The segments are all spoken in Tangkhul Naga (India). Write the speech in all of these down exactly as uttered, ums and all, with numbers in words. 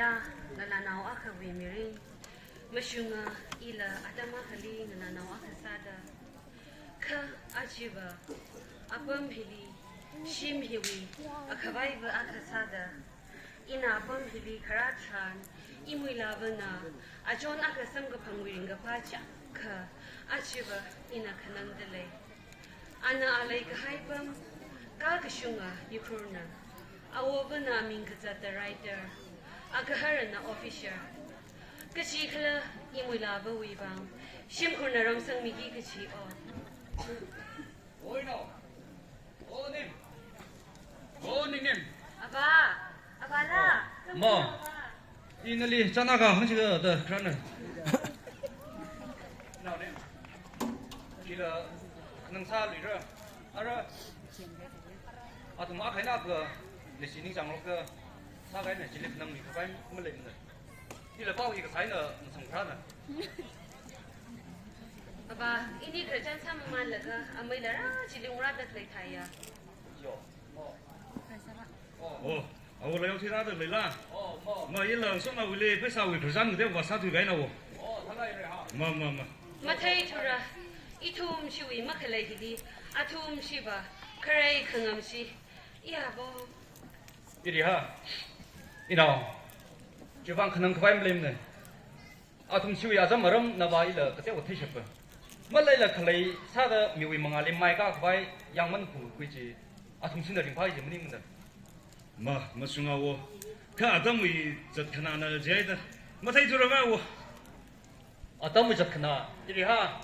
Ngalānao akhawui mirin, mashunga ila atam akhali ngalānao akha sāda. Kha ajava apam hili, shim hiwui akhavaiva akha sāda, ina apam hili kharā tharan, imuilāvana achon akha samkaphangwui ringkaphā chiyākha, ajava ina khanangda lei. Ana ālei kahai pam, kakashunga Ukhrulna. Awovana aming kazata writer, agaharana officer. Kachikhala imuilāvawui vang shimkhurna ramsangmiki kachi o. Oi, nao. O, Nim. O, Nim, Nim. Ava, Ava la. Ma. Ina nali chānakha hāngchikha da kharāna. Nao, Nim. Chila nang sāluira. Ara. Athum akha eina akha leishi ningchānglāka. Sākahaina chili khanangmikhavai maleimana. Ila pao hi kasā eina masāmkharāna. Ava, ini khararchan sāmamānlaga ameila rā chili ungrāda leithaiya. Yo. O, awo la yao thirāda leila. Ma, ila sona wili pheisāwui khararchan kateo va sāthuikahaina wo. Ma, ma, ma. Matheithura, ithum shiwui makhalei hili, athum shiva, kharei khangamshi. Iya bo. Iri ha. Inao. Chiwuivang khanangkhavai maleimana. Athum shiwui azam aramnava ila kateo theishapa. Maleila khalei sāda miwui mangāli maikakhavai yangman kukui chi. Athum shina ringphāi chi maningmana. Ma, mashunga wo. Kha atamwui zatkhanāna jihaida. Matheithura ma wo. Atamwui zatkhanā, iri ha.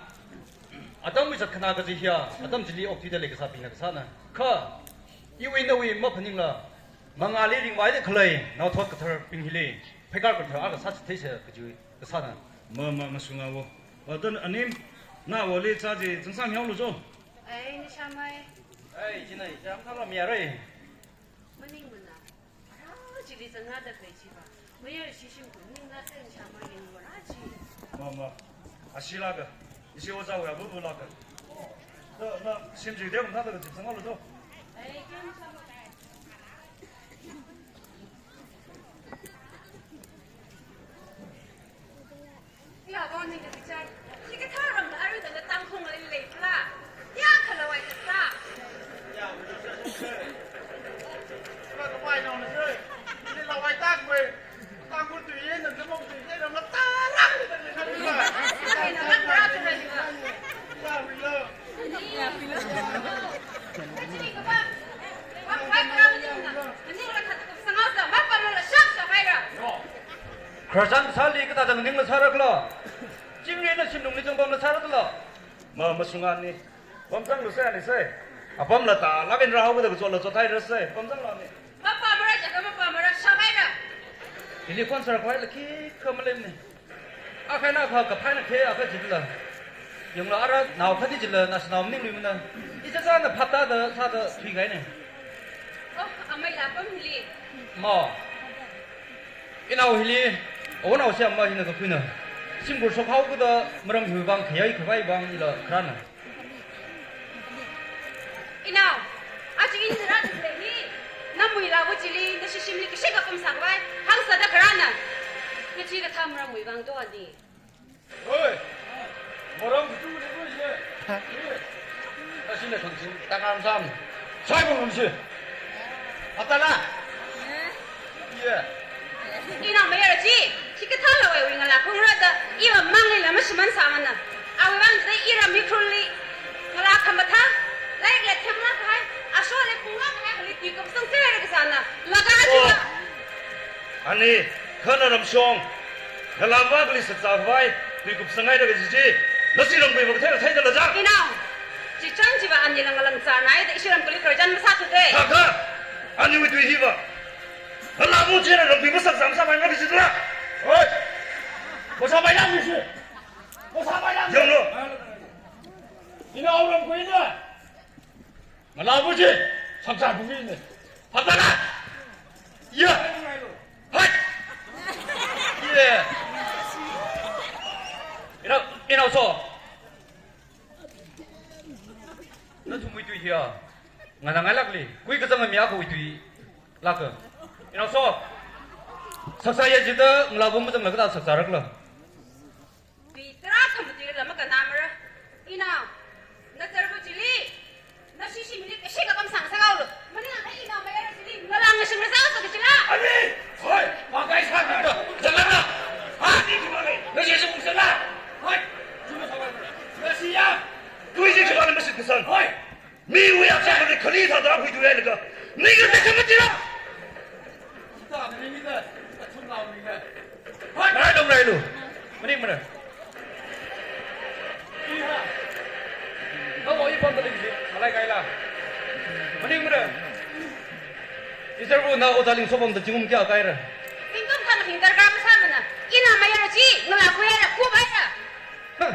Atamwui zatkhanā kaji hiya, atam chili okthuida leikasābingna kasāna. Kha, iwui nawui maphaningla, mangāli ringvaida khalei, naothot katharbing hili, pheikar kathar akha sāchitheisa kaji kasāna. Ma, ma, mashunga wo. Atam anim, nawoli chāchi, zangsāmihaolu jo. Ai, ni shamai. Ai, chinai, cham thāla miyarai. Maningmana. Ara chili zangnada khalei chiva. Mayar shishim kuningla ten shama yangwara chi. Ma, ma. Ashilaka. Ishi ojā wui abu bulaka. Da, na, shim chi de mthāda kachip sangalo do. Ai, kyan shama. Ya, bonding the teacher. Hikathā ramda arui tangda Tangkhulli leiphala. Ya, khalawai kata. Kala kawai nong na sir. Ini lawai tak kwe. Tangkhul tuiye na namok tuiye na matarak. Ai, na kan berat tu lagi, Pak. Ya, we love. Kachili kaba. Bang, bang, bang, bang. Ani la khat sangau sa, bang, bang, la shak, shak, hai ra. Khararchan sāli kathāda ningla sārakhala. Chingri na shimlungli chang pamla sārakhala. Ma, mashunga ni. Pamchanglu sai ni sai. Apamla ta, laven rahao kada kachotla chothaira sai. Pamchanglu ni. Mapamara jaka mapamara sāmaira. Hili khon sārakhavai la khikha maleimana. Akha eina akha kaphaina khe akha jitla. Yanglu ara nao khati jitla naoshinao maningluimana. Ichichāna phaptāda sāda thuikahaina. Oh, amei la pam hili. Ma. Inao hili, awo nao siam ma hina kakhuina. Shimkhur shokhao kada maram hiwui vang khayai khavai vang ila kharāna. Inao, aja ina rāda khalei hi, namuilāva chili, nashi shimli kashika pamsākhavai hāngsāda kharāna. Kachi kathā maramwui vang do ani. Oi! Maram kachungkha leikoi she. Ashina khangsin, tangam sam. Sai bang ngamshi. Atala. Ye. Ina mayara chi, hikathāla wui ngalā phungrāda, iva manglila mashiman sāmana. Awui vang chida ira Ukhrulli ngalā khamathā, laik le themla kahai, ashole phungla kahai, hali tui kupsang sera kasāna. Laga chi la. Ani, khana ramshong, ngalāva kali saksa khavai, tui kupsang haira kaji chi, nashi ramkui va kathei katheida la ja. Inao, chichān chiva anila ngalang chānai da ishi ramkhuili khararchan masāthude. Kaka, aniwui tui hiva. Ngalāva china ramkui masaksa masāmai ngaji chi la. Oi! Masāmai ngaji chi. Masāmai ngaji. Yanglu. Inao ramkhuina. Ngalāva chi, saksa bungina. Phaptāla? Ya. Hai. Ye. Inao, inao so. Nathumwui tui hiya. Nganāngailākli. Kui kazang mi akhawui tui lāka. Inao so. Saksāya jida ngalāva mazangla kathāda saksārakhala? Tui tarākha matirla makanāmara. Inao, na tharva chili, na shishi mili kashi kakam sāngasakhaolu. Maningakha inao mayara chili ngalā ngashing ngasāsā kachila. Ani! Hoi! Makai sākida, zangla! Ani kimalei! Na shishi ungsāla! Hoi! Chuma sāwai mara. Na shiya! Tui chi kimalei mashit kasān! Hoi! Miwui akshā khali khali thāda phuithuilaga, ning katekha matira! Kita, ini kita, kita chunglau ni kita. Hai, hai, dong rai lu. Maningmara. Iya. Nawui pamda lingsi, malai kaila. Maningmara. Iserbu na ojā Lingsobongda zingkum kayā kaira? Zingkum khangathing darkar masāmana. Inao mayara chi, ngalā khuihaira, kuphaira. Huh.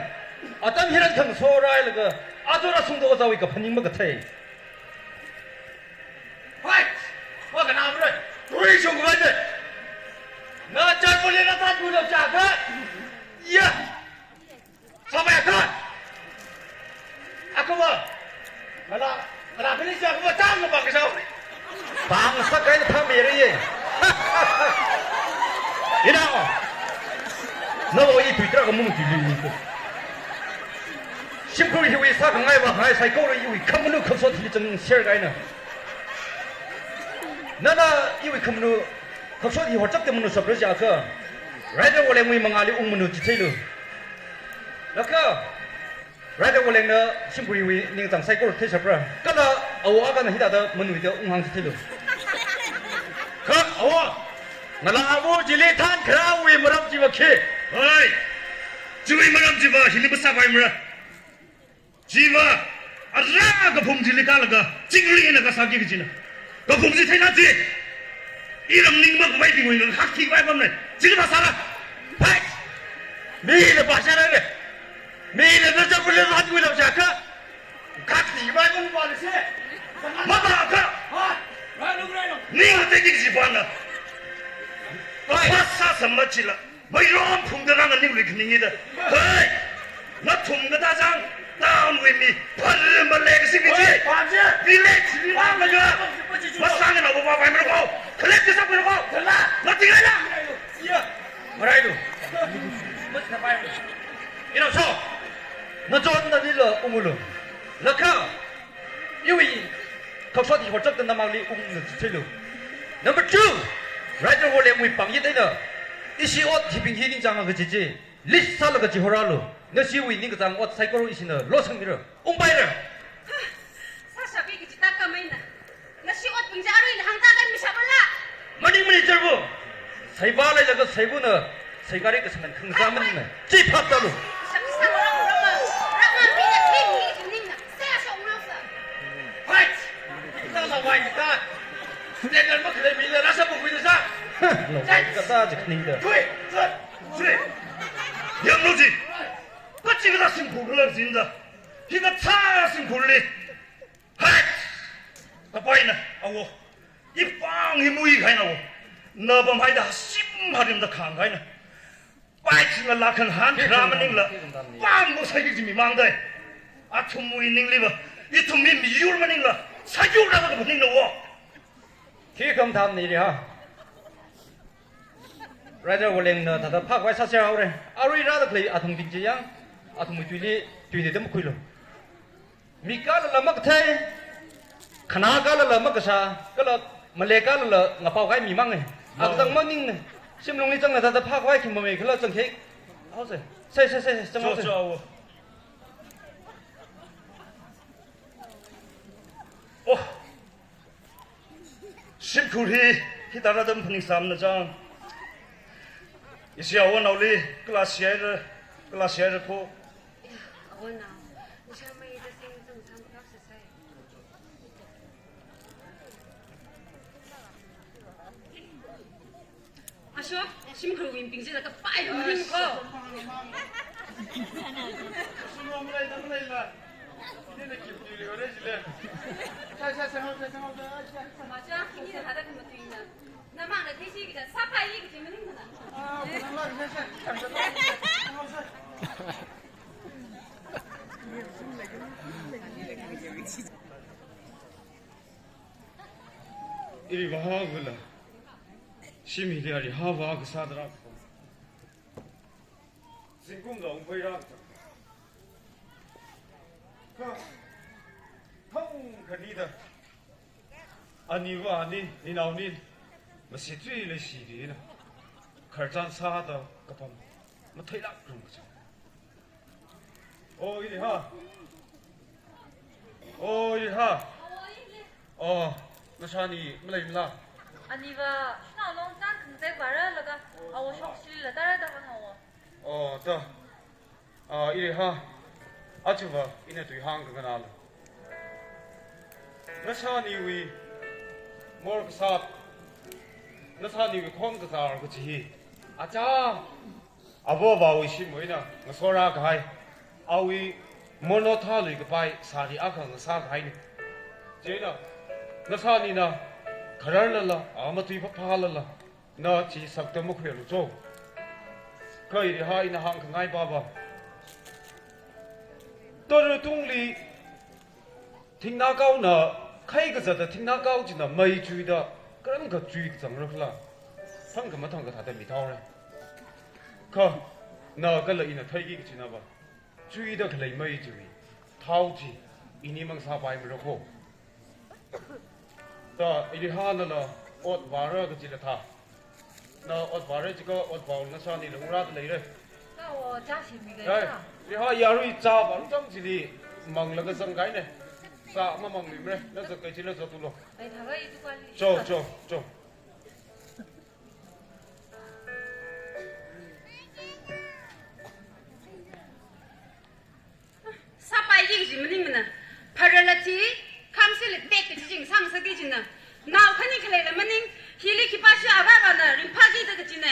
Atam hiran khangaso rāhailaga, aja rāshungda ojāwui kaphaning makathei. Hai! Wa kanāmara? Rui shung khavai de. Na chan puli na tan puli chaka. Ya. Sampai akan. Aku wa. Ngalā, ngalā pili siya aku wa tang na bang kasau. Bang sakai na tham yeri ye. Inao. Nawui tui tarākha mung tui li ni ko. Shimkhur hiwui sākhangai vākhangai saikora iwui khamanu khakshot hili chang share kaina. Nana iwui khamanu khakshot hi horchak te manu shapra jiakha, Rider Wolengwui mangāli ungmanu chitheilu. Laga, Rider Wolengna Shimkhur hiwui ningchāng saikora theishapra. Kala awo akana hithāda manuida unghāng chitheilu. Kha awo, ngalāva chili thankharāwui maram chiva khi? Hai! Chiwui maram chiva hili masāpaimara. Chiva, ara kaphung chili kālaga, chingri eina kasāki kajina. Kaphung chi theina chi. Iram ning makhavai bingwui ngahak thikhavai pamna. Chili masāra. Hai! Mina pāsāra le. Mina na chapule ran wui lam shaka. Kati mai mun pale se. Mama ka. Ha. Rai lung, rai lung. Ning te dik ji pana. Hai. Pasa sama chila. Mairom phungda rānganingli khaningida. Hei! Nathum kathā zang, town wui mi, pharma lek sing mi chi. Hei, pharma chi. Village, pharma chi. Masang na baba bai mara ko. Khalek kisa mara ko. Khala. Nathum ai la. Ya. Marai lu. Mas na bai. Inao so. Na chon na ni lo ungulu. Laga. Iwui khakshot hi horchak te namangli ungna chitheilu. Number two, Rider Wolengwui pangyet eina, ishi ot hibing hi ningchānga kaji chi, list sālaga chihorālu. Nashiwui ningkachāng ot saikora ishina losangmira. Ungpaira. Ha, sāshapki kaji taka maina. Nashi otbing chi aruina hāngda kan mishapala. Maningmana iserbu. Saiva leilaga saivana, saigari kasāman khangazā maningna. Chi phap tālu. Hai! Ita la wai ita. Standard makhalei mila rāsā pukhuida sā. Hai! Kathā chi khaningda. Tui, tui, tui. Yanglu chi. Kachi kathā Shimkhur khala jinda. Hikathā Shimkhurli. Hai! Kapaina, awo. Ipāng hi muikhaina awo. Na pamhaida shim harimda khāngkhaina. Pai china lakhan han kharā maningla. Pāng ko sayu jimi mangdai. Athumwui ningliva. Ithum mi miyur maningla. Sayu rāva kaphaningna awo. Khi khamathā niri ha. Rider Wolengna thāda phākhavai sāser haora. Arui rāda khalei athumbing chi yang. Athumwui tuili, tuili tam khuilu. Mi kalala makathei, khanā kalala makasā, kala malei kalala ngapao kahai mi mang e. Akatang maning ne. Shimlungli changna thāda phākhavai khi mamei khala chang khei. Haose. Sei, sei, sei, sei, chang haose. Cho, cho, awo. Oh. Shimkhur hi, hithāda tam phaningsāmana chang. Ishi awo naoli, class share, class share ko. Awo nao, nisha mai da sing zung tham kak sa sai. Asho, Shimkhurwui mibing chila kapai maning ko. Macha, ini ada kematuina. Namang na tesi kita sapa ini kita maning mana? Iri vāhā gula. Shimli Arihāva kasā tara. Zingkumla ungphaira. Kha, thang khanida. Aniva ani, ninao ani, masi tui leishida. Khararchan sāda kapam matheilākrum kachang. O, Arihā. O, Arihā. O, nashani maleimala? Aniva, shanao long tan khangatei vāra laga, awo shokshilila tara da hānga wo. O, da. A, Arihā. Achuva, ina tui hāngkhanganāla. Nashaniwui morkasā, nashaniwui khon kazār kachi hi. Achā, avo avāwui shimwui eina ngasorā kahai, awui mono thalui kapai sari akha ngasā kahaina. Chieina, nashanina khararlala, a matui phaphalala, na chi sakta makhuialu cho. Kha Arihā ina hāngkhangai pava. Tara tungli thingnā kaona, khai kazata thingnā kao china mei chuida, karam kachui kazangra khala. Thang kamathang kathāda mithaora. Kha, na kala ina theiki kachina va. Chuida khalei mei chiwui thao chi, ini mang sāpaimara kho. Da, Arihānala ot vāra kachila thā. Na ot vāra chikha ot vāo nashani lungrat leira. Ka o cha shimi Ai, ka. Arihā yarui cha vāng chang chili manglaga zangkahaina. Cha mamangmimara, na zakai chila zatulo. Ai, thāva itu kali. Cho, cho, cho. Sāpaiki kaji maningmana. Pharala chi, khamsili bek kaji ching sangsāki kajina. Nao khani khaleila maning, hili khipāshi avāvana ringphākida kajina.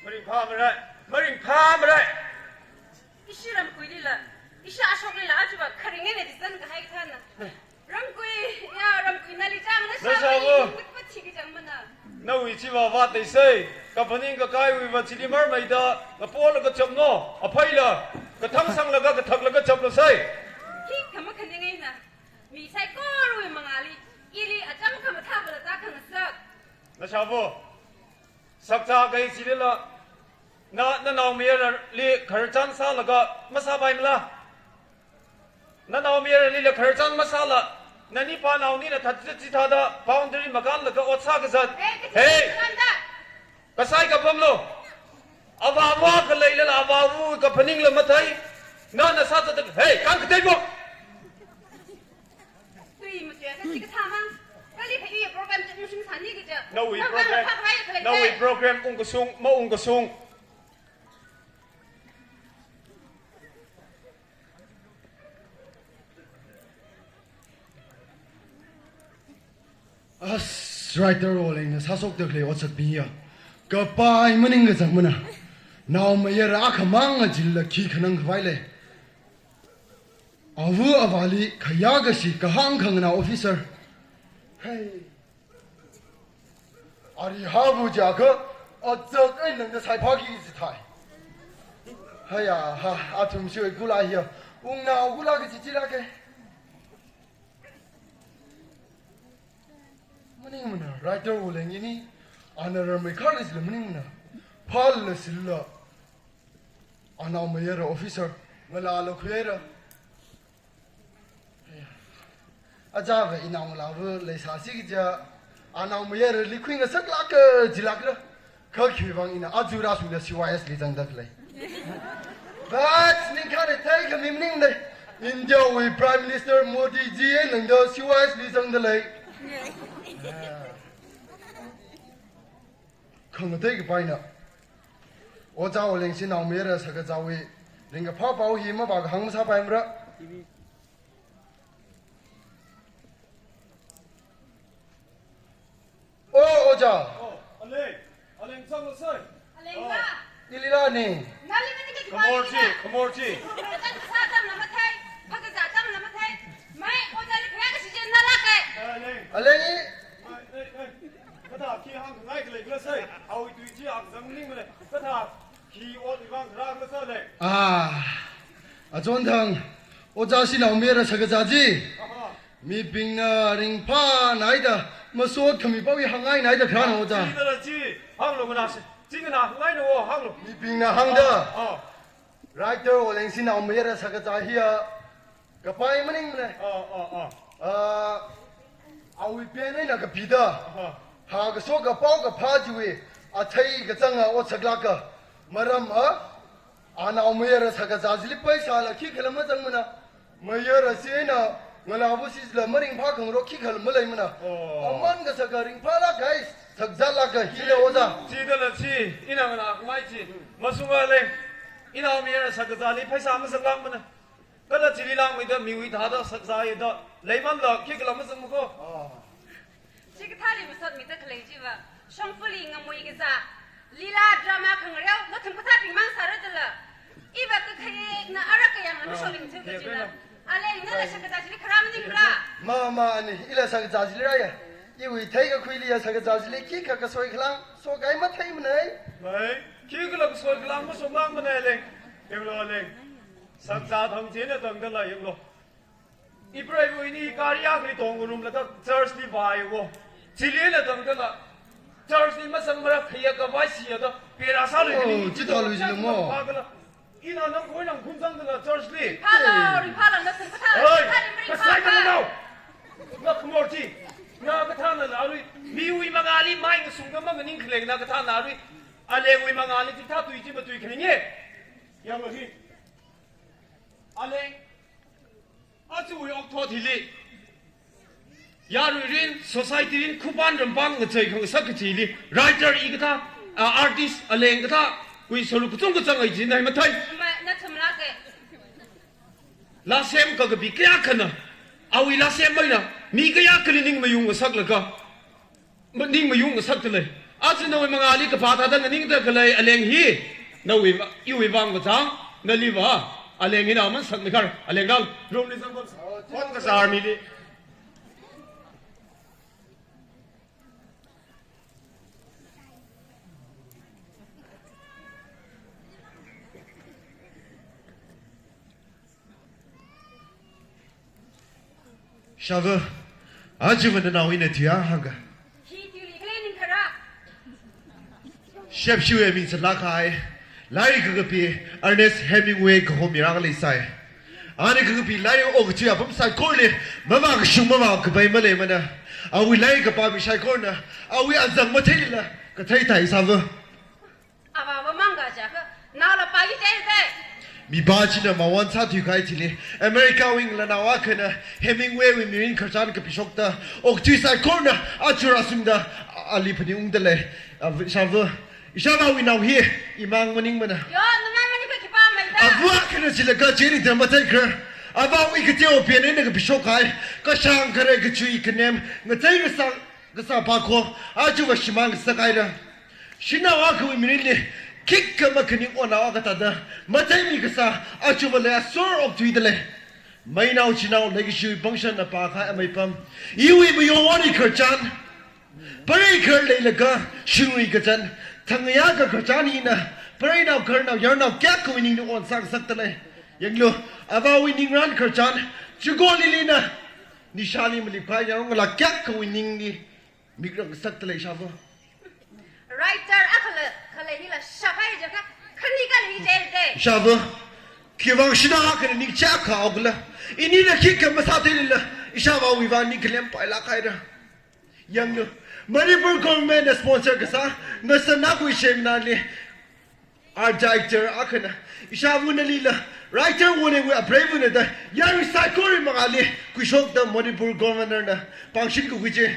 Maringphāmara, maringphāmara. Ishi ramkuilila, ishi ashoklila achuva kharinga ne dizan kahai kathāna. Ramkui, ya, ramkui nali chang na Nashāva. Sāva, ning mut mut chi kachang mana. Nawui chiva vāteisei, kaphaning kakaiwui va chili marmeida, ngapolaga chapno, aphaila, kathang sanglaga, kathaklaga chaplasei. Hi khamakhaning eina, mi saikorawui mangāli, ili acham khamathā vala ta khangasak. Nashāva, sakcha kai chilila, na, nanaomayarali khararchan sālaga, masāpaimala? Nanaomayaralila khararchan masāla, nani pānaonina that chithāda boundary makānlaga ot sākazat. Hey, hey! Kasai kapamlo. Avāva khaleilala avāva kaphaningla mathei. Na, na sāzat, hey, kang katei bo. Tui matuiya kachi kathā mang. Kali kha i program chat mashung sāni kaja. Nawui program, nawui program ungkasung, maungkasung. As, writer Wolengna sāshokda khalei otsakpi hiya kapai maning kachang mana. Naomayara akhamang ajila khi khanang khavai lei. Ava avāli khayā kashi kahāng khanganā officer. Hey. Arihāva jiakha, atsak eina nang da saiphāki kaji thai. Haiya, ha, athumshiwui kula hiya, ungnao kula kaji chila ke. Maningmana, writer Woleng ini, ana ramei kharli jila maningmana. Phalala sila, anaomayara officer, ngalāla khuihaira. Achāva inao ngalāva leisāsi kaja, anaomayarali khuingasaklāka jilākra. Kha khiwuivang ina aja rāshungda C Y S li zangda khalei. But ningkhare theikhami maningna. India wui Prime Minister Modi ji eina da C Y S li zangda lei. Khangatei kapaina. Ojā Wolengshi naomayara shakazāwui ringkaphā pao hi mavākahāng masāpaimara. O, Ojā. O, Aleng. Aleng zanglasei. Aleng O. Ka. Nilila ni. Nali mani ke khamor chi, khamor chi. Kazā tamla mathei, phakazā tamla mathei. Mai, Ojāli phaya kashi jen nala kai. Aleng. Aleng i. Mai, ei, ei. Kathā khi hāngkhangai khalei khala sei. Awui tui chi akha zang maningmana. Kathā khi ot ivang kharā khala sei le. Ah. Achonthang. Ojāshi naomayara shakazā chi. Aha. Mibingna ringphānaida, masot khami pao hi hāngngainaida kharāna oja. Chi dala chi, hānglu nganāsi. Chi nganā hāngngaina o, hānglu. Mibingna hāngda. Ah, ah. Writer Oleng Sinaomayara sākazā hiya, kapai maningmana. Ah, ah, ah. Ah, awui pen eina kapida. Ah. Hākaso kapao kaphā chiwui athei kachanga ot saklāka. Maram a, anaomayara sākazā chili paisāla khikhala mazangmana. Mayara sina ngalāva sila maringphā khangarok khikhala maleimana. Oh. Aman kasaka ringphāla guys, sakzālāka hila oja. Chi dala chi, ina nganā khamei chi. Masunga leng, inaomayara sākazāli paisā mazaklākmana. Kala chili langmeida miwui thāda sakzāya da leimanla khikhala mazangmako. Ah. Chikathāli masotmida khalei chiva, shongfali ngamui kazā, lila drama khangareo, nathum kathābing mang sāra dala. Iva kakhayekna arak kayangna mashokling chu kajina. Aleng nala sākazā chili kharā maningra. Ma, ma, ani, ila sākazā chili rāya. Iwui theikakhuili ya sākazā chili khikha kasoi khalang, sokai matheimanei. Mai, khikhala kasoi khalang, masoklākmanei leng. Yanglu leng. Sakzā thang china tangdala yanglu. Ipreiva̱ ini gari akhali tong ngarumlaga church li vāya wo. Chili eina tangdala church li masangmara khayākha vāsiya da pera sālui. Oh, kali chithālui chila mo. Phākhala. Ina nang khoi nang khun zangdala church li. Phālo, ringphālo, nathum kathā. Oi, kathā ringphā. Kasai kamanao. Na khamor chi. Na kathāna larui. Miwui mangāli mai ngasungda manganing khaleng na kathāna larui. Alengwui mangāli chithā tui chi matui khaninge. Yanglu hi. Aleng. Achuwui okthot hili, yaruirin, societyrin, khupān rampān ngachei khangasak kachili, writer i kathā, a, artist aleng kathā, kui saruk kachungkha zangai jinai mathei. Ma, nathumlāke. Lāsem kakapi kayākhana, awui lāsem maina, mi kayākhali ning mayung ngasaklaga, ma-, ning mayung ngasakta lei. Aja nawui mangāli kaphā thāda nganingda khalei aleng hi, nawui vā-, iwui vang kachang, nali vā, aleng hina man sakmikhar, aleng kal, room li zangkon, kon kazar mili. Shava, aja va nanao ina tui hāngga. Hi tui li khalei ning kharā. Shepshu e ming sālākhai, lairik kakapi Ernest Hemingway kaho mi rākhalei sai. Ana kakapi lairik okathui apam saikorali, mavākashung mavākapai maleimana. Awui lairik kapā mi saikorana, awui azang matheilila, kathei thai shava. Avāva mang kaja kha, naola pāli tei tei. Mipā china mawon sāthuikahai thili, America wui ngalānao akhana, Hemingway wui mirin khararchan kapishokta, okathui saikorana, aja rāsungda, a-, ali phaningungda lei, a, v-, shava, ishāvāwui nao hi, imang maningmana. Yo, namang maningkha khipā maida. Avā akhana chila kaje ning da matheikhar, avāwui kateo pen eina kapishok kahai, kashāng kharei kachui kanem, ngachei kasā, kasā pākho, aja va shimān ngasak haira. Shanao akhawui mirinli, khikha makhaning onao akha thāda, matheimi kasā, aja va lei asor okthuida lei. Mainao chinao leikashiwui pangshana pākahai amei pam. Iwui mayonwui khararchan. Preikhar leilaga, shingri kazan. Thangya kakhararchan hina, preinao khararnao yarnao kayākhawui ningli onsang ngasakta lei. Yanglu, avāwui ningran khararchan, chiko lilina. Nishāli malipkahai yarongalā kayākhawui ningli mikrang ngasakta lei shava. Writer akhala, khalei hila shāpai jaka, khani kali jai de. Shava. Khiwui vang shanao akhana ning chākha okla. Inila khikha masātheilila, ishāvāwui vang ning khalem pailāk haira. Yanglu, Manipur government na sponsor kasā, ngasāna kui shemnali, art director akhana, ishāva nalila, writer wunewui apreivana da, yarui saikora mangāli, kuishokta Manipur governor na, pāngshing kakhui chi,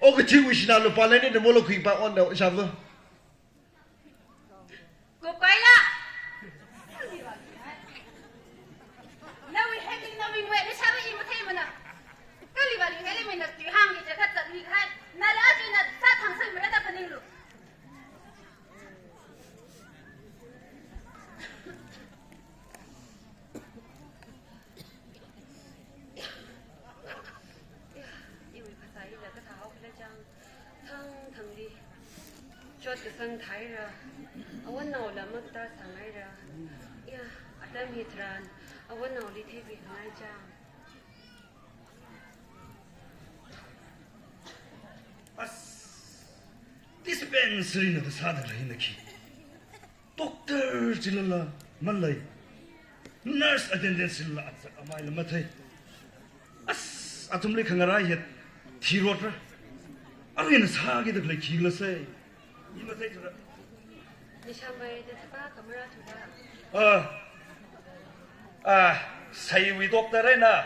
okathuiwui shanao lupā leina da molo khuipa onda ishāva. Kukaila. Nawui heming nawui ngwe, nashāva i matheimana. Kali vali heli mina tui hāngki jaka zatmi kahai. Nala aja na sāthang sāmara da phaninglu. Iwui phasā hila kathā haokhala chang. Thang thangli. Chot kasang thaira. Awonnaola makta sāngaira. Ya, atam hitharan. Awonnaoli theipi ngai chang. Dispensary na kasāda leina khi. Doctor chilala malei. Nurse attendant chilala atsak amaila mathei. As, athumli khangarai het thirotra. Arui na sākida khalei khila sei. I mathei thura. Nishamai da thapa kamara thura. Ah. Ah, saiwui doctor eina,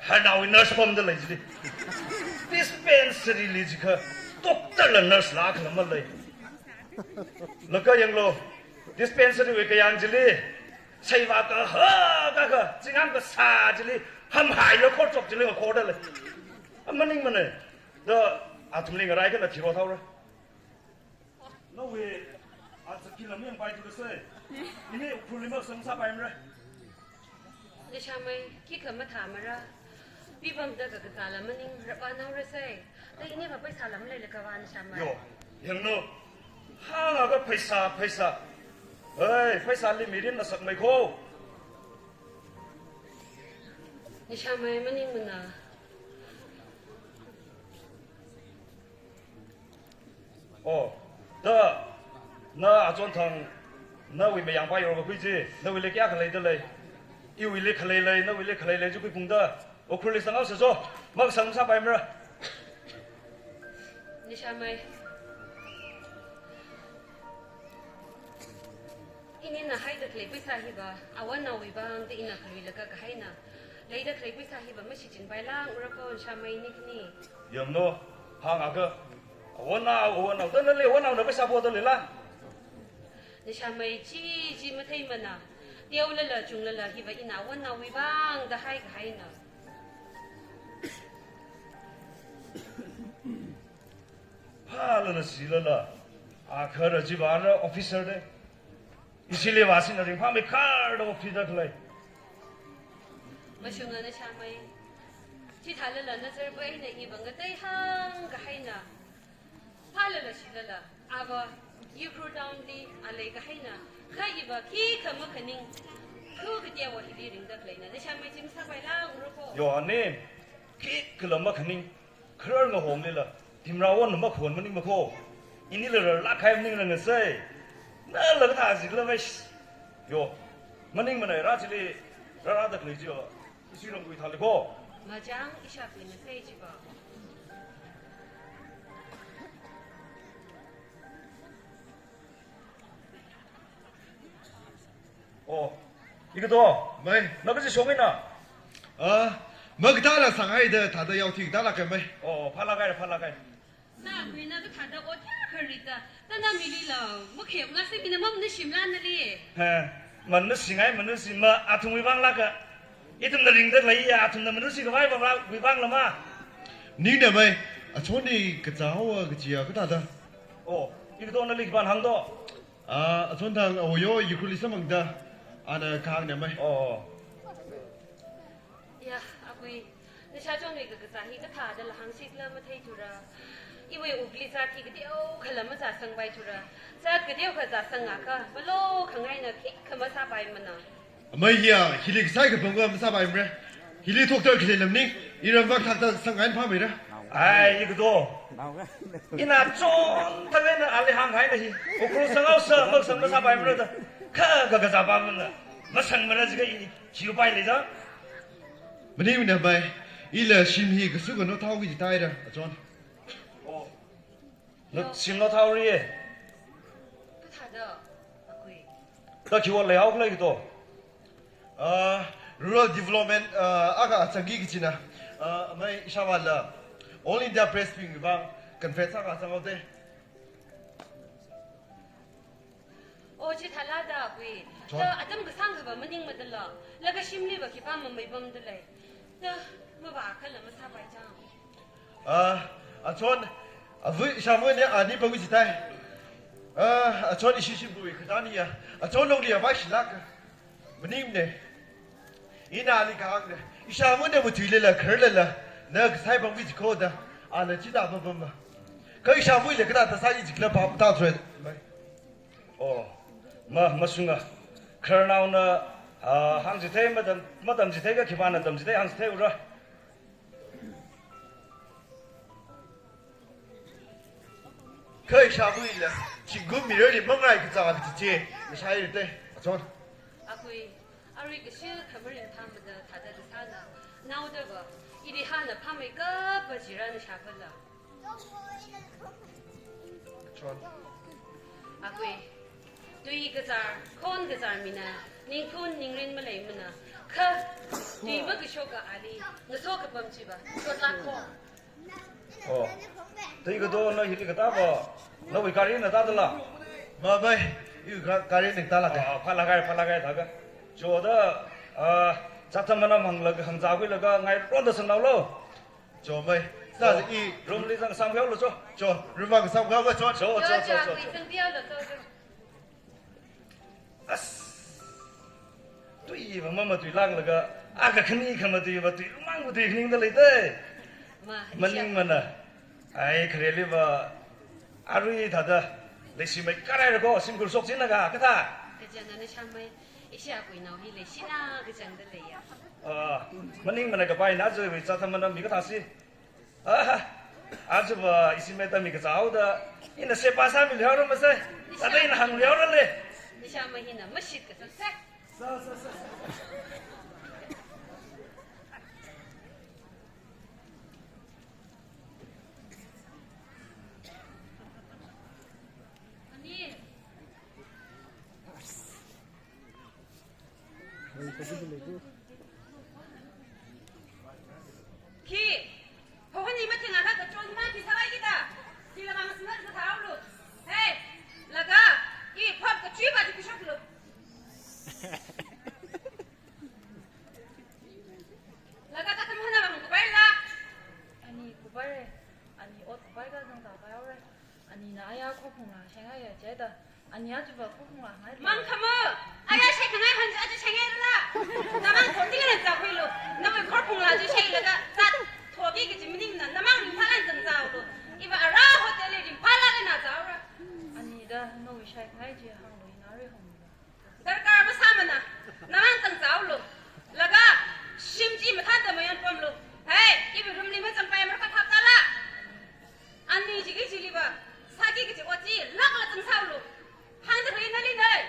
hanaowui nurse pamda lei chili. Dispensary li jikha, doctor la nurse la khala malei. Laga yanglu, dispensary wui kayāng chili, saiva kaha, kaha, chingang kasā chili, hamhaila khorchok chili ngakhorda lei. Amaningmana, da, athumli ngarai kala thiro thaora. Nawui, atsak khi lam yangpai thura sei. Ini Ukhrulli masang sāpaimara. Nishamai, khikha mathāmara. Pipamda kakazāla maningra, vānaora sei. Da iniva paisa lam leilakha vā Nishamai. Yo, yanglu. Hāngakha paisa, paisa. Ei, paisali mirin na sakmei kho. Nishamai maningmana. Oh, da, na achon thang, nawui mayang pa yorkakhui chi, nawuili kayākha leida lei, iwuili khalei lei, nawuili khalei lei chi khuiphungda, Ukhrulli sanghaosa cho, makasang sāpaimara. Nishamai. Inina haida khalei paisa hiva, awanaowui vang da ina khaluilaga kahaina. Leida khalei paisa hiva mashichinpailāngra kho Nishamai ni khani. Yanglu, hāngakha, awanao, awanao, da nali awanaona paisa poda leila. Nishamai chi, chi matheimana. Teolala, chunglala, hiva ina awanaowui vang da hai kahaina. Phālala shilala, akhara chiva ara officer de. Ishili vāsina ringphāmeikharda officer da khalei. Mashunga Nishamai. Chithālala nazarva eina iva ngateihāng kahaina. Phālala shilala, ava Ukhrul town li alei kahaina. Kha iva khikha makhaning. Khu kateowa hili ringda khaleina. Nishamai chi masāpailāngra kho. Yo, ani. Khikhala makhaning. Kharar ngahonglila, timrawon na makhon maningma kho. Inila rarlāk kahai maningra ngasei. Nala kathā jikhala vaish. Yo, maningmana ra chili, rarada khalei chi yo. Ishi rongkui thāli kho. Majang ishapui ngasei chiva. Oh, ikato. Mai. Na kachi shongina? Ah, makathāla sāngaida thāda yaothi kathāla khamei. Oh, phālāk haira, phālāk haira. Nakuina kathāda ot ya kharita. Tana milila, makhep ngasei mina mamna shimla nali. He, mamna shingai, mamna shima, athumwui vang lāka. Ithumna ringda khaleiya, athumna mamna shikhavai vang, wui vang lama. Ningna mai, achonni kazāhaowa kajiya kathāda. Oh, ikato nali khipāna hāngto. Ah, achon thang awo yo Ukhrulli samphangda, ana kahāngna mai. Oh. Ya, apui, nasha chonwui kakazā hi kathādala hāngshikhala matheithura. Iwui wukli zat hi kateokhala mazāsangpaithura. Zat kateokha zāsangakha, malo khangaina khikha masāpaimana. Amei hiya, hili kasai kapam kha masāpaimara. Hili doctor khalei lamning, iram vak thakta sangngai phāmeira. Ai, ikato. Ina chonthang eina ali hānghaina hi. Ukhrul sanghaosa, maksang masāpaimara da. Kha, kha, kazāpamana. Masangmara jiakha i, chi upai lei da. Maningmana mai, ila shim hi kasu kano thaoki jitaira, achon. Oh. Na shimlo thaori e. Kathāda, akui. Da khiwui leihao khalei kito. Ah, rural development, ah, akha achangki kachina. Ah, mai ishāvāla All India Press bing vang conference akha changhaoda. O, chithālada akui. Chon. Da atam kasāngkhava maningmada la. Laga shimliva khipā mameipamda lei. Da mavākhala masāpai chang. Ah, achon, avui, ishāvui ne ani pangui jitai. Ah, achon ishi shimvui khatani ya. Achon longli ya vaishilak. Maningmana. Ina ali kahāngna. Ishāvui ne matuilala, kharlala. Na kasai pangui jikho da. Ana chida pamma. Kha ishāvuila kathāda sāi jikhala pam ta thread. Oh, ma, mashunga. Khararnaona, ah, hāngchithei matam, matamchithei kha khipāna tamchithei hāngchitheiura. Kha ishākhuila, zingkum mirarli mangarai kazā kachichā, mashai rite, achon. Akui, arui kashi khamaring tham mada thāda kasāna, naodava, ili hāna phāmei kapa jira nashāpala. Achon. Akui, tui kazār, khon kazār mina, ningthun ningrin maleimana, kha, tui makashoka ali, ngaso kapam chiva, chotlākho. Oh. Tui kato na hili katāva, nawui gari na tātala? Mamei, iwui ga-, gari na tālāka. Ah, phālāka, phālāka, thāka. Choda, ah, chātham manam hānglaga, hāngzākhuilaga, ngaironda sangnaolo. Chomei. Sāsa i room li zangsamkhuihaolo cho. Cho, room li zangsamkhuihaolo cho. Cho, cho, cho, cho, cho. Zangpihaolo cho, cho. As. Tuiva mamatuilānglaga, akha khani khamatuiva tuilungmang bu tui khaningda leite. Ma, maningmana. Ai, khareliva, arui thāda, leishimei kharāra ko, shimkhur shokchinna ka, kathā. Kachang ana shamei, ishākhuinao hi leishina kachangda leiya. Ah, maningmana kapai na zui chātham manam mi kathā si. Ah, aja va ishi meta mi kazāhaoda, ina sepa sāmiluihaora masai, thāda ina hāngluihaorale. Nishāmei hina mashit kasā sā. Sā, sā, sā, sā. Ani. Khi, hohoni mathing akha kachon ma khi sāvai kida. Khi lamang singna kathāhaolu. Hey, laga, i phap kachui ba di kishoklu. Laga ta tamhana bang kubai la. Ani kubai re, ani ot kubai ka zangda bai re. Anina aya khophungla shengaiya jida. Ani aja va khophungla ngai. Mang khamo, aya shekhangai han aja shengaila. Namang khon tingna zākhuilu. Nawui khophungla aja sheilaga, zat, thoki kaji maningna, namang ringphāla zangzāhaolu. Iva ara hotel li ringphāla na zāhaora. Anida, nawui shekhangai chi hānglu ina ri hānglu. Darkar masāmana, namang zangzāhaolu. Laga, shim chi mathāda mayon pamlu. Hey, iwui room li mazangpai markha phap tala. Ani jiki jiliva, sāki kaji ot chi, lakla zangsahaolu. Hāngda ri nali nai.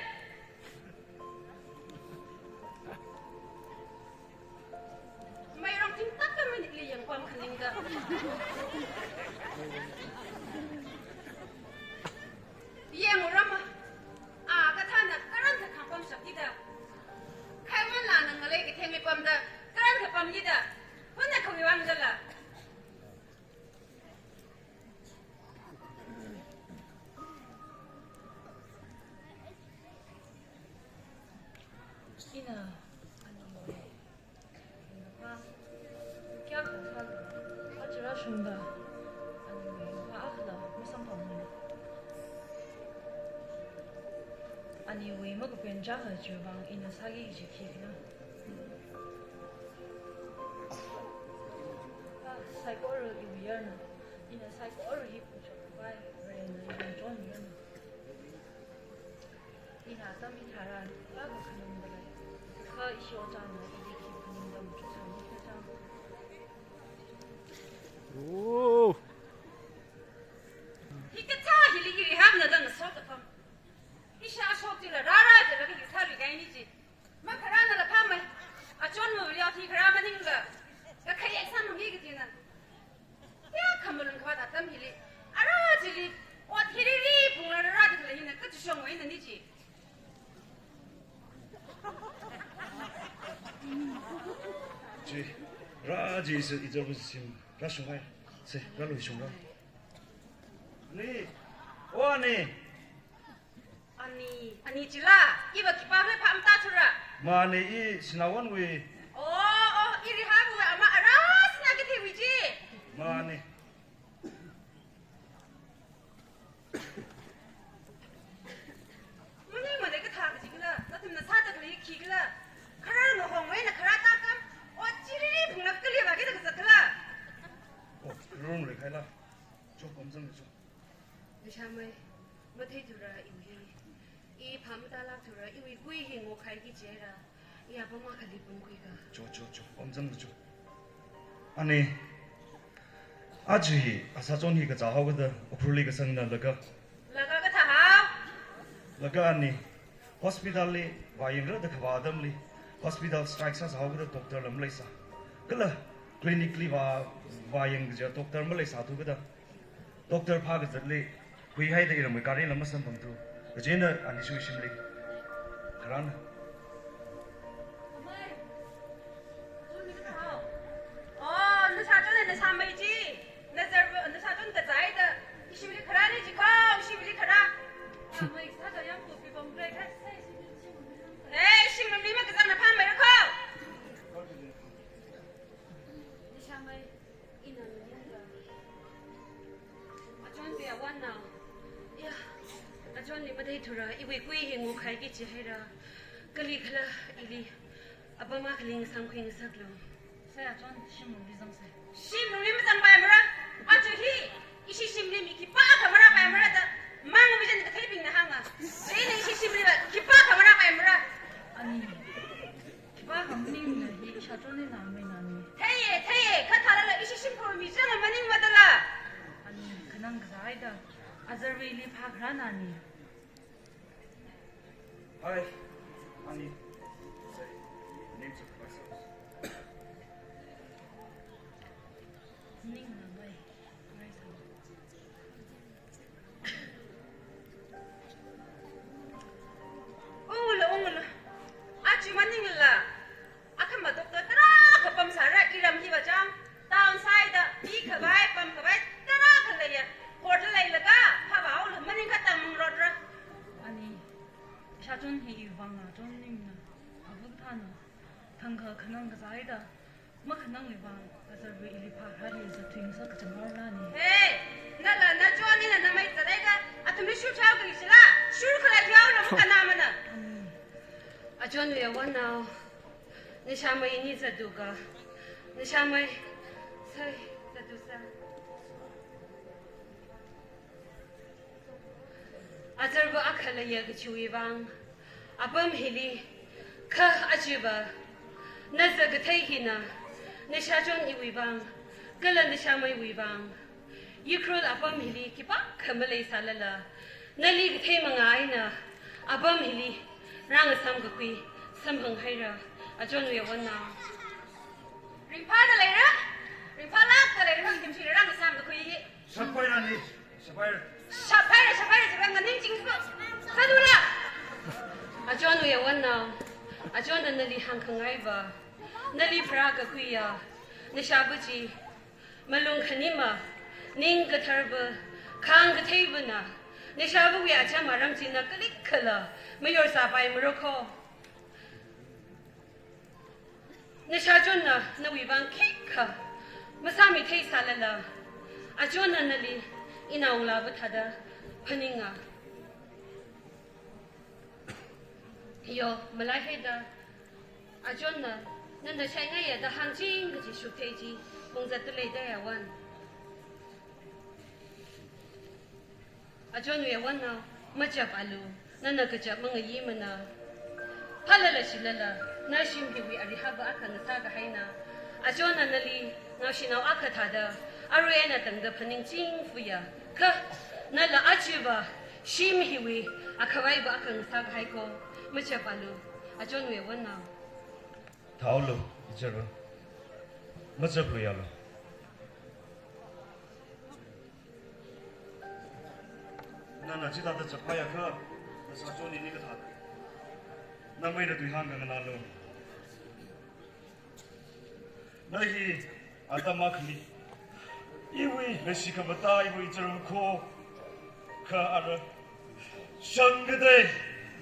Meirong tingtak ka manikli yangpam khaningda. Yangurama, a kathāna karan kathang pamshap kida. Khaimanla nang ngalei kathengli pamda, karan kapam kida. Huna khawi wangdala. Ina, ani, ina pa, kya kha sa, aja rāshungda, ani, pa akhala masamphangra. Aniwui makapen chang aja vang ina sāki kaji khikhala. Saikora iwui yarna, ina saikora hi puchok khavai, Varena ina chonmi yarna. Ina atam hi tharan, pa kakhanangda lei. Kha ishi ojāna ili khi khaningda machuk sāmi kachang. Oh. Hikathā hili iri hāngna dang sok apam. Ishāshok chila rāra chila khi sāri kaini chi. Makharānala phāmei. Achon mavali ot hi kharā maningla. Kakhayek sāmami kajina. Ya khamalung khavāt atam hili. Ara chili. Ot hili ri phungla rāra chila hina kachishong wai nani chi. Chi. Rā chi se ijar bu sim. Rāshunghai. Se, rāluishungra. Ani. O ani. Ani, ani chila, iva khipākhala phāmatathura. Mani, i Sinawanwui. Oh, oh, i Rihabuwui ama ara Sina Kathiwui chi. Mani. Mani, mani kathā kajikhala, nathumna sāda khalei khikhala. Kharā ngahong wai na kharā tākam, ot chili phungla kali ba kida kazakhala. Oh, room li khaila. Chok pamzang chok. Leishamei, matheithura iwui hi. I phāmatālākthura iwui kui hi ngokhai ki jira. I apam akhali pamkhuika. Cho, cho, cho. Pamzang cho. Ani. Aja hi, asā John hi kazā haokida, Ukhrulli kasangna laga. Laga kathā hao? Laga ani, hospital li vāyangra da kavā atamli, hospital strike sāsā haokida doctor la maleisā. Kala clinic li vā, vāyang kaja doctor maleisāthukida, doctor phākazatli huihaida iramwui gari la masamphangthu. Kajina ani shimli. Kharāna. Amei. John hi kathā hao? Oh, nashā John, nashāmei chi. Nazar, nashā John kazāhaida. Ishimli kharāna jikho, ishimli kharā. Amei, sāda yangkupipam khalei kha, sai ishimli, ishimli. Eh, ishimli makazangna phāmeira kho. Nashāmei, ina ningla. A John hi awonnao. Ya, a John li matheithura, iwui kui hi ngokhaiki jihaira. Kalikhala ili apam akha lingsamkhui ngasaklu. Sai a John shimli zangsai. Shimli mazangpaimara. Aja hi, ishi shimli mi khipākha marāpaimara da, mang mijin katheibingna hānga. Chieina ishi shimli va khipākha marāpaimara. Ani. Khipākha maningla hi, ishā John eina amei nani. Theiya, theiya, kha thālala ishi shimkhur mi chang maningmada la. Ani, khanang kazāhaida, azarwuili phākharā nani. Hi, ani. Say, names of myself. Ningna bai. Unglu, unglu. Aja maningla. Akhama doctor tarākha pamsāra iram hiva chang. Town side da, pikhavai, pamkhavai, tarākha leiya. Hotel leilaga, phāvāhaolu, maningkha tangmangrotra. Ani, ishā John hi iwui vang a John ningna. Avuk thāna. Thangkha khanang kazāhaida. Makhanangwui vang, azarwui ili phākharāli zatthui ngasak kachangharnani. Hey, nala na John eina namei zatlei kha, athumli shurthao kali shila, shurkhalei thihaolu makhanamana. A John wui awonnao, nashāmei ini zatdu kha, nashāmei, sai, zatdu sa. Azarva akha leiya kachiwui vang, apam hili, kha aja va, na zakathei hina, nashā John iwui vang, kala nashāmeiwui vang, Ukhrul apam hili khipākha maleisālala, nali kathei manga eina, apam hili, rāngasam kakhui, samphanghaira, a John wui awonnao. Ringphāda leira, ringphālākda leira, ningthim shili rāngasam kakhui hi. Shaphaira ni, shaphaira. Shaphaira, shaphaira, shaphaira, nganingching ko. Sadula. A John wui awonnao, a John na nali hāngkhangai va, nali pharā kakhuiya, nashāva chi, malung khanima, ning kathar va, khāng kathei vana, nashāvawui acham aram china kalikkhala, mayorsāpaimara kho. Nashā John na nawui vang khikha masāmitheisālala, a John na nali inaongalāva thāda phaninga. Yo, malaihaida, a John na nana shaingaiya da hāngching kaji shukthei chi, phungzatda leida ya wan. A John wui awonnao, machap alu, nana kachap mangayimana. Phālala shilala, na shim hiwui arihava akha ngasā kahaina. A John na nali, naoshinao akha thāda, arui eina tangda phaningching fuya. Kha, nala aja va, shim hiwui, akhavai va akha ngasā kahai ko, machap alu, a John wui awonnao. Thaolu, ichara. Machapluialu. Nana chithāda chapphaiakha, nashā John ini kathā. Nameina tui hāngkhanganālu. Na hi, atam akhali. Iwui, nashi khamataiwui ichara kho. Kha ara. Shang katei,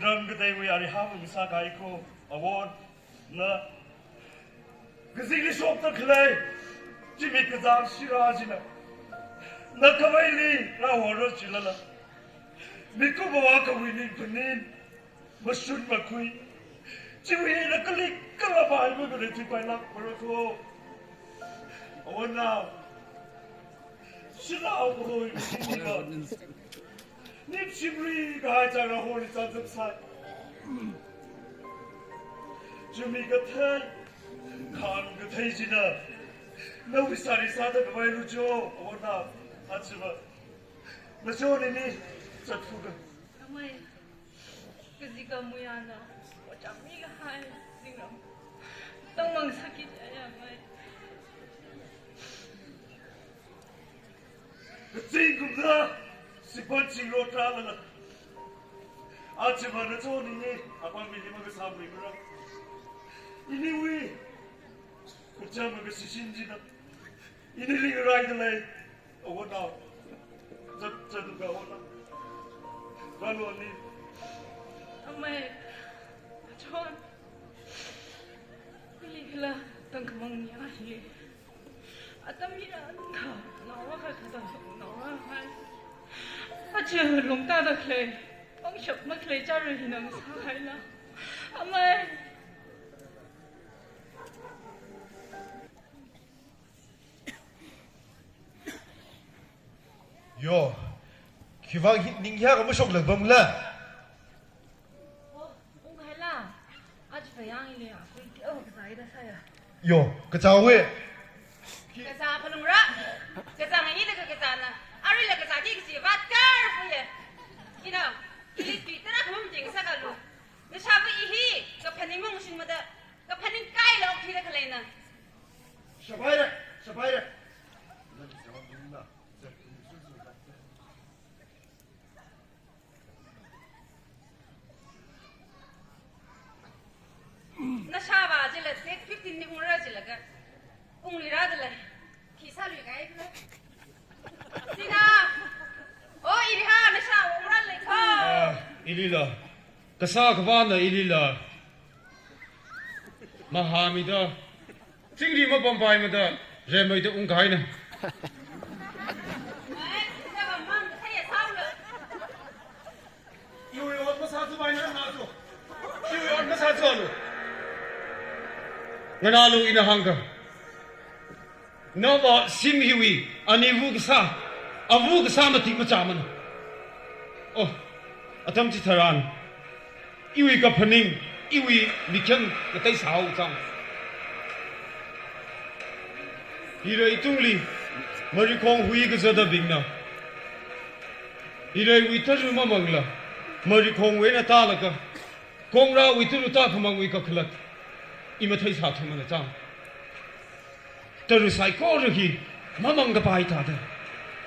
ram kateiwui arihava ngasā kahai ko. Awon. Na, kazingli shokta khalei, zimik kazang shira china, na khavaili rāhorra chilala, mikumo akhawui ningphanin, mashun makhui, chiwui eina kalikkhala bai makhalei thuipailākmara kho. Awonnao, shanao kahoi mashun makhui. Nim shimri kahai chara holi chānjam sai. Zimik kathei, khāng kathei china, Nawui sari sāda khavai lucho, awona, achiva. Nachon ini, zatfuka. Amei, kazika muyana, wachami kahai, zingram. Tangmang sakit ya, amei. Kazingkumda, sipan chingro tralala. Achiva nachon ini, apam mili makasāmui mara. Iniwui, kachama kasishin jida. Inili rai dalei. Awona. Zat, zat ka awona. Ralo ni. Amei. John. Ili kala tangkhamang ni ahi. Atam ira ka. Nawa ka ka tang nawa hai. Aja lungta da khalei. Pangshap makhalei chara hinam sāhaila. Amei. Yo, khiwuivang hi ning hiyākha mashok lākpamla? Oh, unghaila. Aja payang ile ya, kui teo kazai da saya. Yo, kazāwe. Kazā phalungra. Kazā ngai ni da kazāna. Arila kazā ki kaji vat kar puye. Ina, ili tui tara khum jing sākalu. Nashāva i hi, kaphaning mungshing mada. Kaphaning kaila okthuida khaleina. Shabaira, shabaira. Nashāva jila date fifteen ni ungra jilaga. Ungluira dalei. Khi sālui kahaila. Sina. Oh, iriha nashā ungra lei kho. Ah, ilila. Kasā khavāna ilila. Mahāmida. Chingri mapampaimada. Remeida ungkahaina. Iwui ot masāthupaina nachu. Iwui ot masāthualu. Nganālu ina hāngkha. Nava shim hiwui, ani wu kasā, awu kasā matik machāmana. Oh, atam chitharan, iwui kaphaning, iwui mikyan katei sāhao chang. Hirai tungli, marikhong hui kazata bingna. Hirai wui taru mamangla, marikhong wena tālaka. Kongra wui taru tākhamang wui kakhalat. Imathei sāthumana chang. Taru saikora hi, mamang kapai tāda.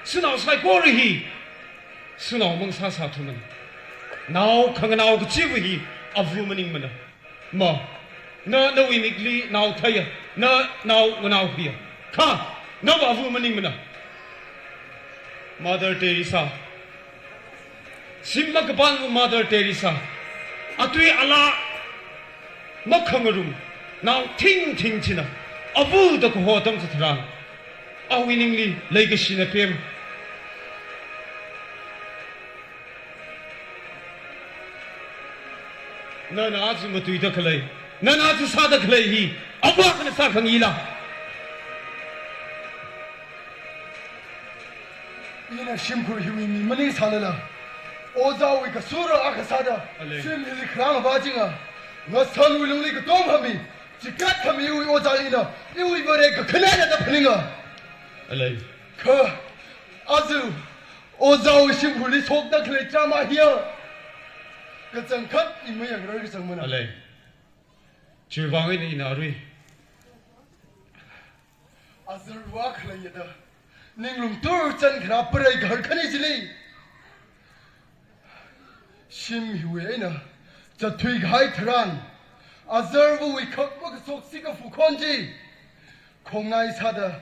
Shanao saikora hi, shanao mang sāsāthumana. Nao khanganao kachiva hi, awu maningmana. Ma, na, nawui mikli nao theiya, na, nao nganao huiya. Kha, nava awu maningmana. Mother Teresa. Shim makapanva Mother Teresa. Atui ala makhangarum. Nao thingthing china. Awu da kaho atam chitharan. Awui ningli leikashina pem. Nana aja matuida khalei. Nana aja sāda khalei hi. Awa akhana sākhangila. Ina shimkhur hiwui mi maningsālala. Ojāwui kasura akha sāda. Alei. Shim hili kharāng vāchinga. Ngasāwui lungli katom khami. Chikat khami iwui ojā ina. Iwui vare kakhanana da phaninga. Alei. Kha. Aja. Ojāwui shimkhurli shokda khalei chama hiya. Kachangkhat i mayangra kachangmana. Alei. Chiwuivang eina ina arui. Azarva khaleiyada. Ninglung tur chan khara parai kahar khani chili. Shim hiwui eina. Zatthui kahai tharan. Azarvawui khak makasok sikafu khon chi. Khongnai sāda,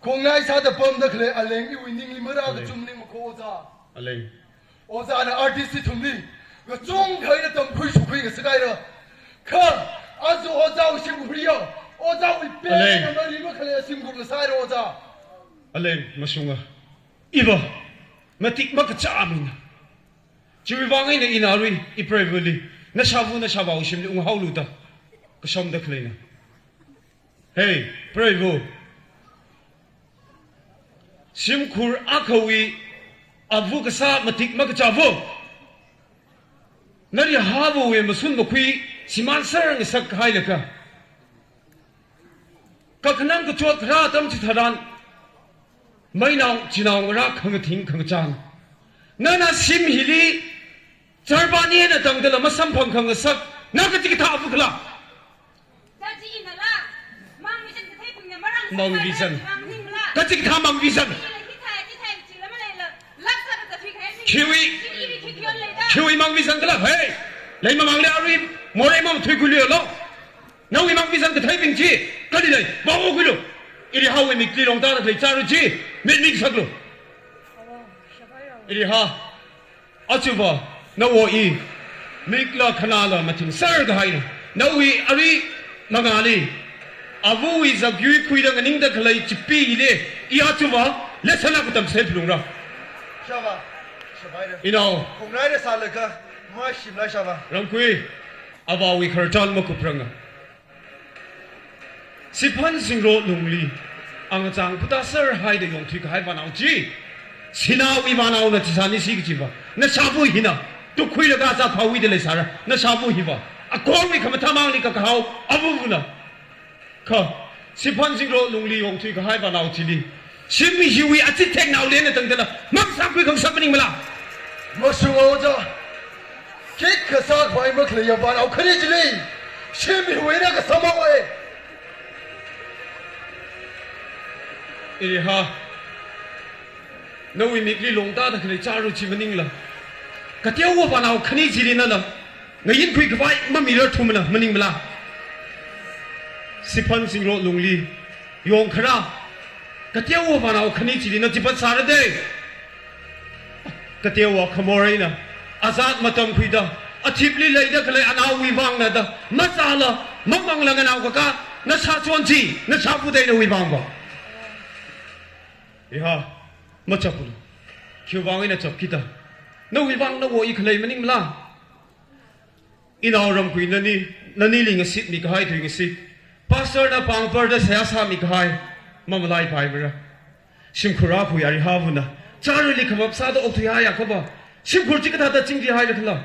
khongnai sāda pamda khalei aleng iwui ningli mara kachum ning makho ojā. Alei. Ojāna artist ithumli, kachungkha eina tamkhui shukhui ngasakaira. Kha, aja ojāwui shimkhur hiya, ojāwui pen eina mari makhalei shimkhur ngasāira ojā. Alei, mashunga. Iva, matik makachā mina. Chiwuivang eina ina arui, ipreivali, nashāva nashāvāwui shimli unghaolu da. Kashamda khaleina. Hei, preiva. Shimkhur akhawui awu kasā matik makachāva. Narihavawui mashun makhui shimān sāngasak hailaga. Kakhanang kachot kharā atam chitharan, mainao, chinao ngarā khangathing khangachān, nana shim hili charbani eina tangdala masamphang khangasak, na kachikathā ava khala? Mangvision. Kachikathā mangvision. Khiwui, khiwui mangvision khala, hey, leimamangli arui morei mamathuikhuiluilo. Nawui mangvision katheibing chi kali lei, vāokhuilu. Irihaowui mikli longtāda khalei chara chi mitmik saklu. Iriha, achuva, nawo i mikla khanāla mathingser kahaina. Nawui arui mangāli, avawui zakyui khuida nganingda khalei chipee hili, i achuva lesson akha tamser phalungra. Shava, shavaira. Inao. Khongnaira sālaga, mashimla shava. Ramkhui, avāwui khararchan makupranga. Siphan Zingro Lungli, angachang phutāser haida yongthui kahai vānao chi, sināwui vānaona chisani si kachiva, nashāva hina, tukhuilaga zat phāwuida leisāra, nashāva hiva, akorwui khamathāmangli kakahao avavana. Kha, Siphan Zingro Lungli yongthui kahai vānao chili, shim hiwui achitheknaoli eina tangdala mangsākhui khangasak maningmala? Mashunga oja. Khikha sākhavai makhaleiya vānao khani chili shim hiwui eina kasāmhaowa. Iriha, nawui mikli longtāda khalei chara chi maningla, kateowa vānao khani chili nala ngayinkhui khavai mamirarthumana, maningmala? Siphan Zingro Lungli yongkharā, kateowa vānao khani chili na chipat sāra dei. Kateowa khamor eina azat matamkhuida, athipli leida khalei anaowui vangna da mazāla mamangla nganaokaka nashāchon chi, nashāva dei nawui vangva. Iha, machaplu. Khiwui vang eina chapki da? Nawui vang nawo i khalei maningmala? Inao Ramkhui, nani, nanili ngasitmi kahai tuingasit, pastor na pāngparda seihā sāmi kahai mamalaipaimara. Shimkhur akhui Arihavana charali khavap sāda okthuihaiakhava, shimkhur chi kathāda chingrihaira khala?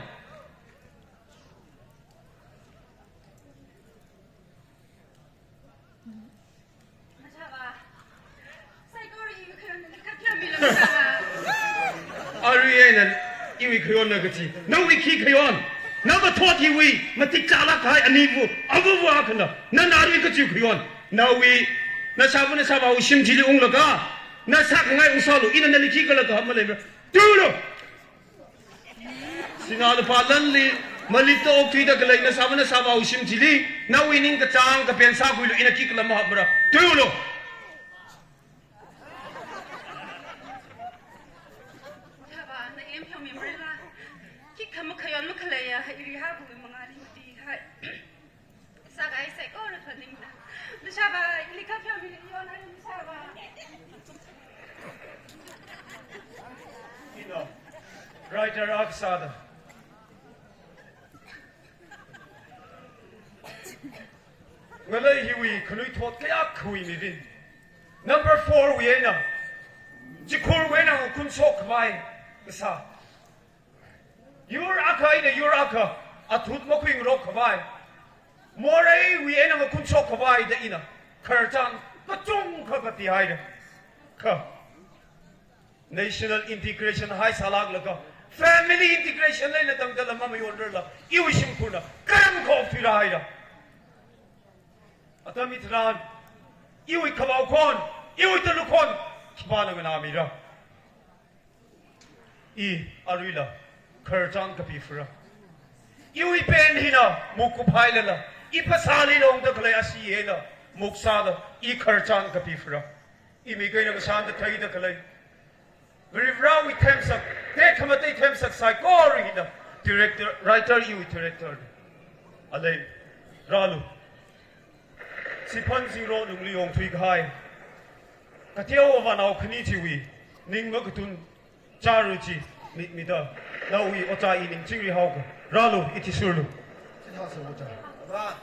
Arui eina iwui khayonna kachi, nawui khi khayon? Na mathot hiwui matik chālāk kahai aniva, avava akhana, nana arui kachiwui khayon? Nawui, nashāva nashāvāwui shim chili unglaga, na sākhangai ungsālu, ina nali khikhala kahap maleimara. Tuilu! Sinā lupā lanli malipta okthuida khalei nashāva nashāvāwui shim chili, nawui ningkachāng kapen sākhuilu, ina khikhala mahapmara. Tuilu! Thāva, na em pheomimara la? Khikha makhayon makhaleiya Arihavawui mangāli mati hai. Sākahai saikora phaningda. Nashāva, ili kha pheomi yon hai nashāva. Ina, writer akha sāda, ngalei hiwui khanuithot kayākhawui mirin, number four wui eina, chikhurwui eina ngakhun shokkhavai kasā, yur akha eina yur akha athut makhuingarokkhavai, moreiwui eina ngakhun shokkhavai da ina khararchan kachungkha kapihaira. Kha national integration hai sālāklaga, family integration eina tangdala mamayonrarla, iwui shimkhurna karam kop thuirāhaira. Atam hitharan, iwui khavao khon, iwui talu khon, khipāna nganāmira? I aruila khararchan kapi phara. Iwui pen hina mukuphailala, i phasāli longda khalei ashee eina muksāda i khararchan kapi phara. I mik eina kashānda theida khalei, Varivarāwui themsak, tekhamatei themsak saikora hina director, writer iwui director. Alei, rālu. Siphan Zingro Lungli yongthui kahai, kateowa vānao khani chiwui ning makatun chara chi mitmida, nawui ojā i ning chingri haoka. Rālu, ithishurlu. Chithāsa ojā.